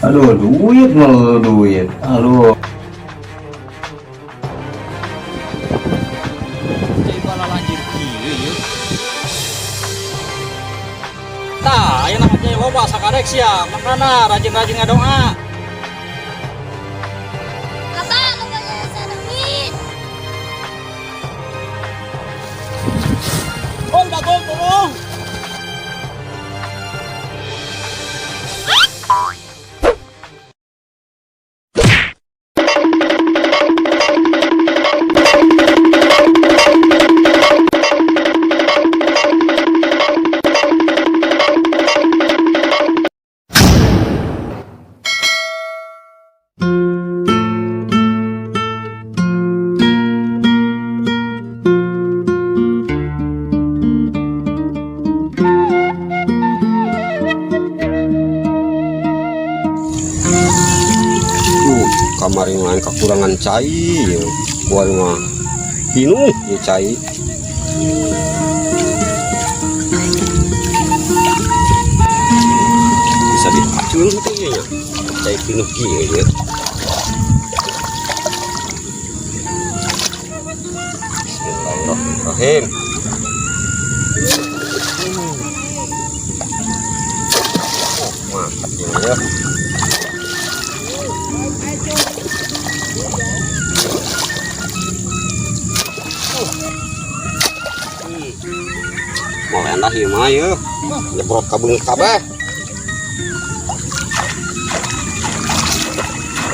Aduh, duit melulu duit. Aduh. Jadi bala lanjut kieu ieu. Tah, ayeuna mah cai loba sakarek sia, makana rajin-rajin ngadoa. Abah, loba jasa duit. Oh, dagol tolong. Kamari mah kekurangan cai ya. Kuari mah pinuh ya cai. Bisa dipacul teh nya. Cai pinuh kieu ya. Bismillahirrahmanirrahim. Oh, mantap ya. Mau endah ieu mah yeuh. Nyebrot ka beungeut kabeh.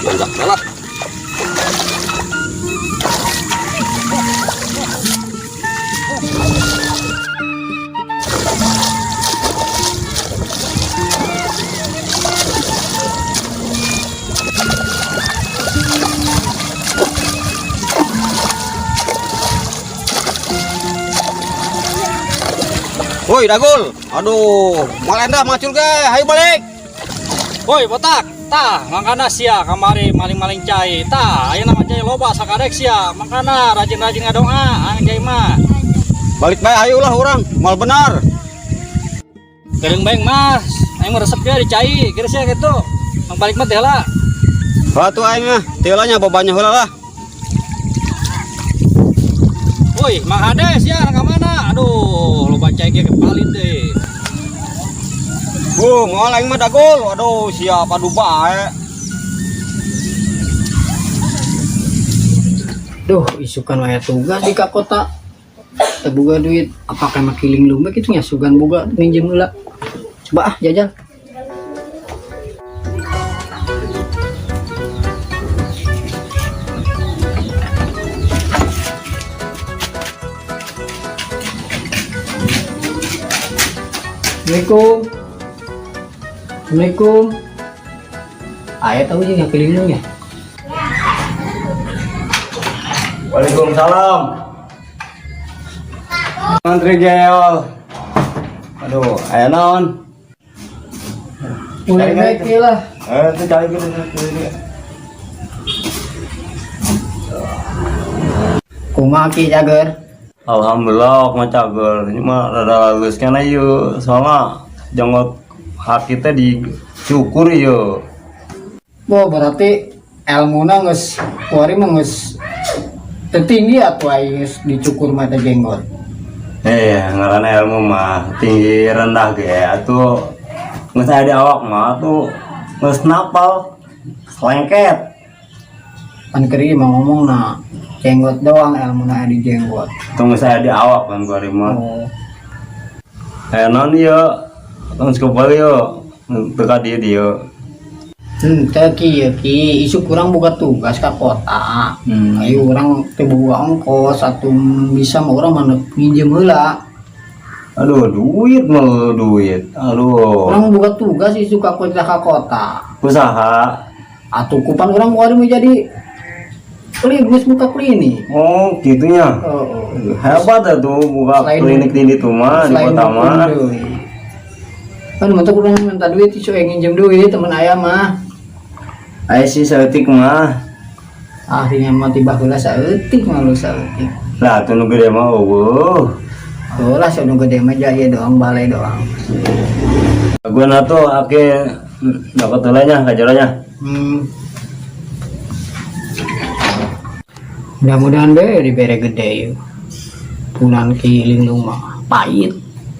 Nanjak lah. Woi, Dagul. Aduh, mal endah macul ge. Hayu balik. Woi, botak. Tah, makana sia kamari maling-maling cai. Tah, ayeuna mah cai loba sakarek sia, makana rajin-rajin ngadoa, ang cai mah. Balik bae hayu lah urang. Mal benar. Geureung bae mas, aing mah resep ge di cai, geus sia kitu. Mang balik mah teh heula. Batu aing mah, teu nya babanya heula lah. Woi, Mang Hades ya, ka mana? Aduh, loba cai ge kepalit deh. Moal aing mah Dagul. Aduh, siap adu bae. Duh, isukan waya tugas di ka kota. Teu boga duit, apakah makiling lumba kitu nya sugan boga minjem heula. Coba ah jajal. Assalamualaikum. Assalamualaikum. Aya tahu jeung ngakiling lu nya. Waalaikumsalam. Menteri Gel. Aduh, aya naon? Mulai baik ieu lah. Eh, itu cari gitu, gitu. Kumaha Ki Jager? Alhamdulillah, aku mah cager. Ini mah rada halus kana ieu. Soalnya jenggot haki teh dicukur ieu. Wah, berarti ilmuna geus kuari mah geus teu tinggi atuh ai geus dicukur mah teh jenggot. Eh, ngaranna ilmu mah tinggi rendah ge atuh geus aya di awak mah atuh geus napal selengket. Pan keur ieu mah ngomongna jenggot doang ilmuna aya di jenggot. Tunggu saya di awak kan kuari mah. Oh, Eh, naon ieu? Tong kebal ieu. Teu ka dieu dieu. Teu kieu Ki, isuk urang boga tugas ka kota. Ayo urang teu boga ongkos atuh bisa mah urang mah nginjem heula. Aduh, duit melulu duit. Aduh. Urang boga tugas isuk ka kota ka kota. Usaha. Atuh kupan urang kuari mah jadi klinis buka klinik. Oh, gitunya. Oh, Hebat atuh buka Selain- klinik di ditu mah di selain kota dukun mah. deui. Kan mentok urang minta duit isu yang nginjem duit temen aya mah. Aya sih saeutik mah. Akhirnya mah tiba heula saeutik mah lu saeutik. Lah atuh nu gede mah eueuh. Oh lah, nu gede mah jaya doang, balai doang. Gua na tuh ake Dapat heula nya ka jero nya. Mudah-mudahan be dibere gede yuk. Punan Ki Linglung mah pahit.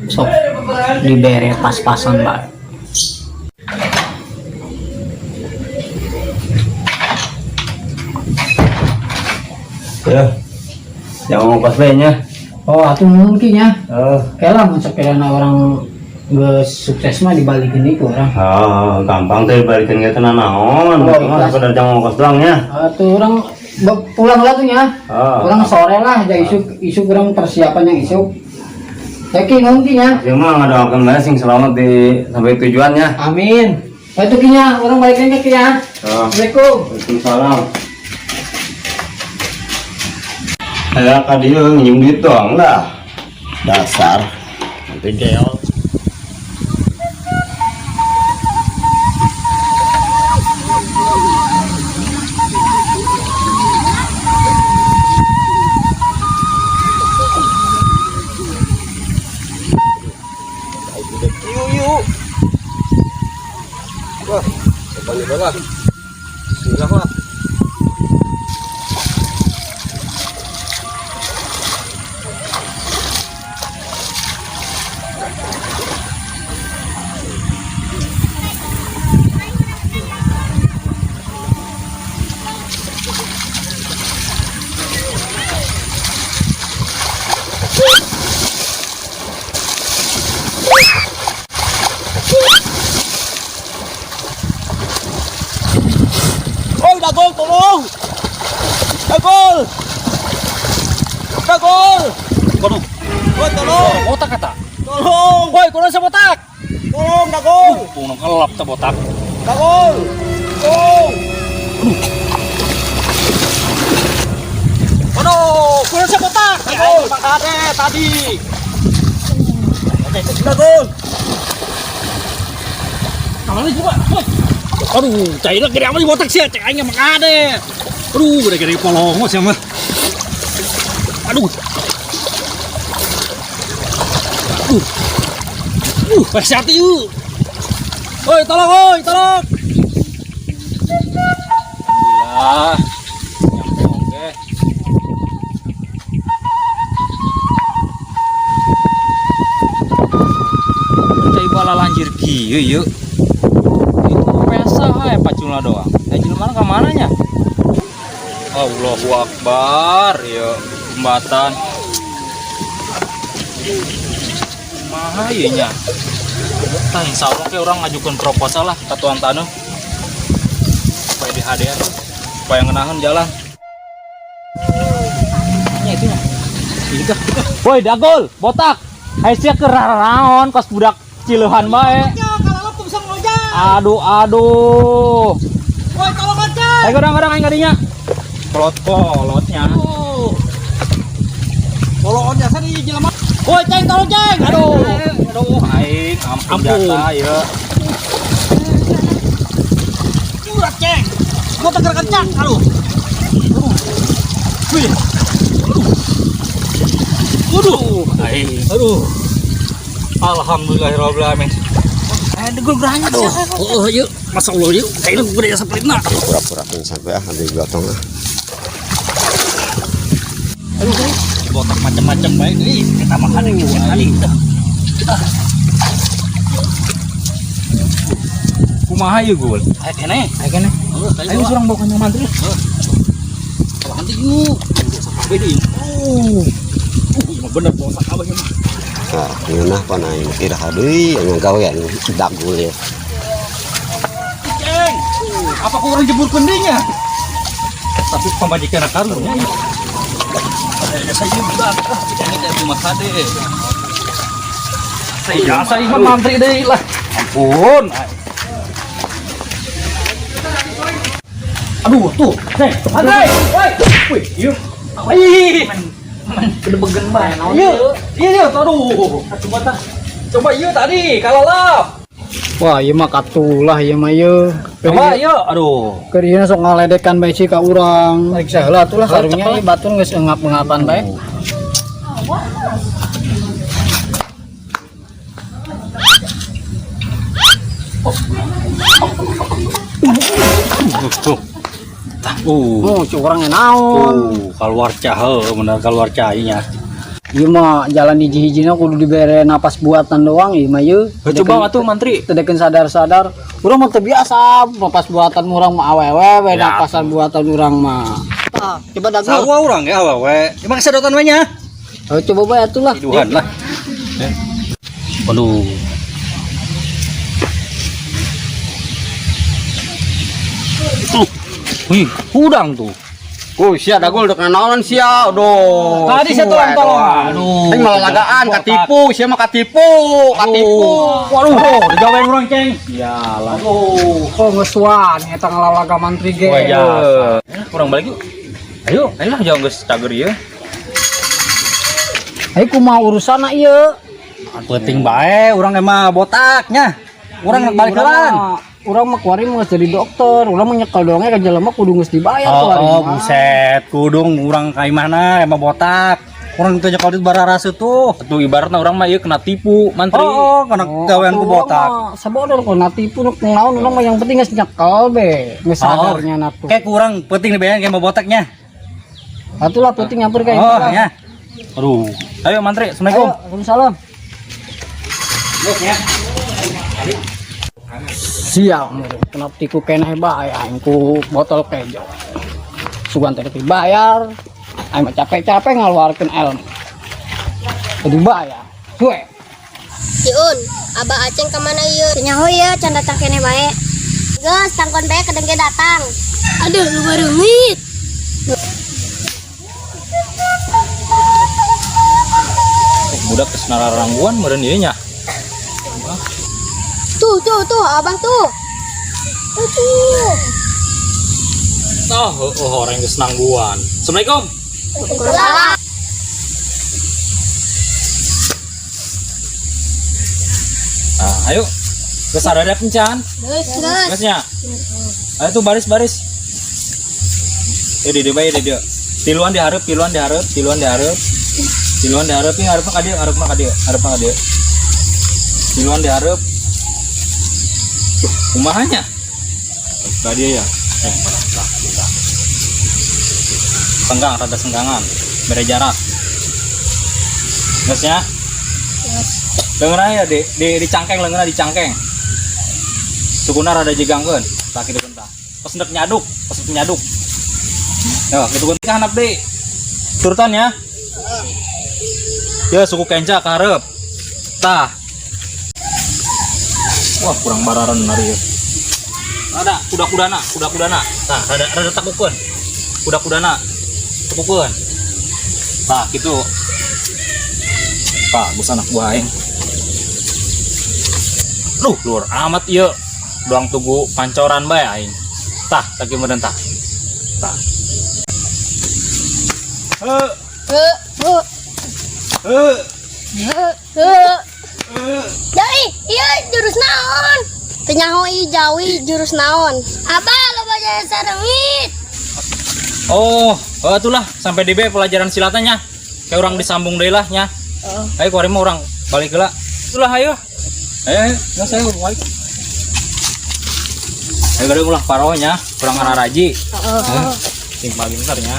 Sok dibere pas-pasan bae. Ya. Jangan ngongkos we nya. Oh, atuh mungkin ya. Oh. Kela mun sapirana orang geus sukses mah dibalikin deui ku urang. Oh, gampang tuh dibalikin ke tenan naon. Oh, Mah ikhlas. sekedar jangan ngongkos doang ya. Atuh urang pulang lah tuh ya. Oh. Urang sore lah, ja isuk isuk urang persiapan yang isuk. Ya Ki, nuhun Ki nya. Ya mah ngadoakeun bae sing selamat di sampai tujuannya. Amin. Oh, itu Ki nya, urang balikin ke Ki ya. Oh. Assalamualaikum. Waalaikumsalam. Saya ka dieu nginjem duit doang lah. Dasar. Nanti gel. Yuk yuk. Wah, depan di bawah. Bismillah, Pak. Oi, dagol, tolong. Dagol. Dagol. Kono. Woi, tolong. Botak kata. Tolong. Woi, kono sa botak. Tolong, dagol. Punong kelap ta botak. Dagol. Tolong. Kono, kono sa botak. Dagol. Bang Kade tadi. Dagol. Kamana coba? Woi. Aduh, cairnya gede amat botak sih, cek aing mah kade. Aduh, gede-gede polongo sih mah. Aduh. Aduh. Hati yuk. Oi, tolong, oi, tolong. Alhamdulillah. Nyampe oke. Cai bala lanjir kieu yeuh. Itu pesa hae paculna doang. Eh jelema ka mana nya? Allahu Akbar, ya jembatan. Kumaha ieu nya? Tah insyaallah ke urang ngajukeun proposal lah ka tuan taneuh. Supaya di HDR, supaya ngenahan jalan. Nya itu nya. Ini kah? Woi, dagol, botak. Hai sia keur raraon kos budak cileuhan bae. Aduh, aduh. Woi, tolong aja. Ayo orang-orang aing kadinya. Kolot-kolotnya. Tolong jasa di jelema. Woi, ceng tolong ceng. Aduh. Aduh, aing ampun jasa ya. Urat ceng. Gua tegar kencang, aduh. Aduh. Wih. Aduh. Aduh, aing. Aduh. Alhamdulillahirabbil alamin. Degul gerahnya. Aduh. Oh, yuk. Masa Allah yuk. Kayaknya gue udah sepritna. Pura-pura pingsan we ah, ambil gotong ah. Aduh, botak macam-macam baik nih. Kita makan yang sekali. Kumaha ieu gul? Ayo kene, ayo kene. Ayo surang bawa kanyang mantri. Bawa nanti yuk. Sampai deh. Bener bawa sakabeh mah. Nah, ngeunah pan aing iraha deui anu gawean dagul ya. Ceng, apa kurang jebur pendinya? Tapi pemajikan karunya. Saya juga, jangan jadi rumah sade. Saya jasa ini mantri deh lah. Ampun. Aduh, tuh, nih, santai, woi, wih, yuk, wih, Kedebegen bae naon. iya, iya, iya, aduh, coba tah, coba iya tadi, kalau lap, Wah, ieu mah katulah ieu mah ieu. coba iya, aduh, Keur ieu sok ngaledekan bae sih ka urang. Riksa heula atuh lah karunya ieu batur geus engap-engapan bae. Tuh. Tah, Oh, cuk urang naon. Keluar cah, bener keluar cainya. Ieu mah jalan hiji-hijina kudu dibere napas buatan doang ieu mah ieu. Coba atuh mantri. Teu dekeun sadar-sadar. Urang mah teu biasa napas buatan urang mah awewe we Ya. napasan buatan urang mah. Tah, coba dago. Sarua urang ge awewe. Emang sedotan we nya? Oh, coba bae atuh lah. Iduhan lah. Waduh. Wih, udang tuh. Oh, sia dagul dek naonan sia. Aduh. Tadi saya tolong-tolong. Aduh. Aing malah lagaan katipu, sia mah katipu, katipu. Waduh, digawein urang, Ceng. Iyalah. Oh, kok geus wan eta ngalalaga mantri ge. Wah, jasa. Kurang balik yuk. Ayo, ayolah jauh geus cager ieu. Ayo kumaha urusanna ieu? Penting bae urang emang botaknya. Urang balik heula. Urang mah kuari mah geus jadi dokter, urang mah nyekel doangnya ka jelema kudu geus dibayar kuari Oh, mah. buset, kudung urang ka imahna emang botak. Urang teu nyekel duit bararaseuh tuh. Atuh ibaratna urang mah ieu kena tipu, mantri. Oh, kena Oh, gawean ku atuh urang botak. mah Sabodor kok na tipu nu naon urang mah yang penting geus nyekel be, geus sadarnya na tuh. Kayak kurang penting dibayar kayak mau botaknya. Atuh lah penting nyamper ka Oh, itu lah. ya. Aduh. Ayo mantri, Ayo, Assalamualaikum. Waalaikumsalam. Sial, kenapa tiku keneh bae aing ku botol kejo. Sugan teh dibayar, aing mah capek-capek ngaluarkeun ilmu. Kudu bayar. Suwe. Ciun, Abah Aceng kemana ieu? Teu nyaho ieu can datang keneh bae. Geus, tangkon bae kadang ge datang. Aduh, lu barungit. Budak geus nararangguan meureun ieu nya. Tuh, tuh, tuh, Abah tuh. Tuh, tuh. Oh, oh, orang geus nangguan. Assalamualaikum. Waalaikumsalam. Nah, ayo. Geus ada kencan. Geus, geus. Geus nya. Ayo tuh baris-baris. Di bae di dieu. Tiluan dihareup, tiluan dihareup, tiluan dihareup. Tiluan dihareup, ini hareup ka dieu, hareup ka dieu, hareup ka dieu. Tiluan dihareup. Tuh, kumaha nya? Ka dieu ya. Lah. Senggang, rada senggangan. Bere jarak. Geus nya? Leungeunna ya di cangkeng, leungeunna di cangkeng. Sukuna rada jegangkeun, tah kitu tah. Pas ndek nyaduk, pas ndek nyaduk. Ya, kitu keun ka handap deui. Turutan ya. Ya, suku kenca ka hareup. Tah. Wah, kurang bararan nari ya. Ada kuda-kudana, kuda-kudana. Tah, rada rada tekukeun. Kuda-kudana. Tekukeun. Tah, kitu. Tah, geus anak buah aing. Duh, luar amat ieu. Doang tunggu pancoran bae aing. Tah, tah meureun tah. Tah. Heuh, Heuh, heuh, heuh. heuh, heuh. Jawi, ieu jurus naon? Teu nyaho ieu Jawi jurus naon? Abah loba jasa rengit. Oh, oh itulah sampai DB pelajaran silatnya. Kayak orang disambung deui lah nya. Ayo kuari mah urang balik heula. Itulah ayo. Ayo, ayo, nggak saya balik. Ayo gede ulah parohnya, kurang ngararaji. Heeh. Sing paling nya.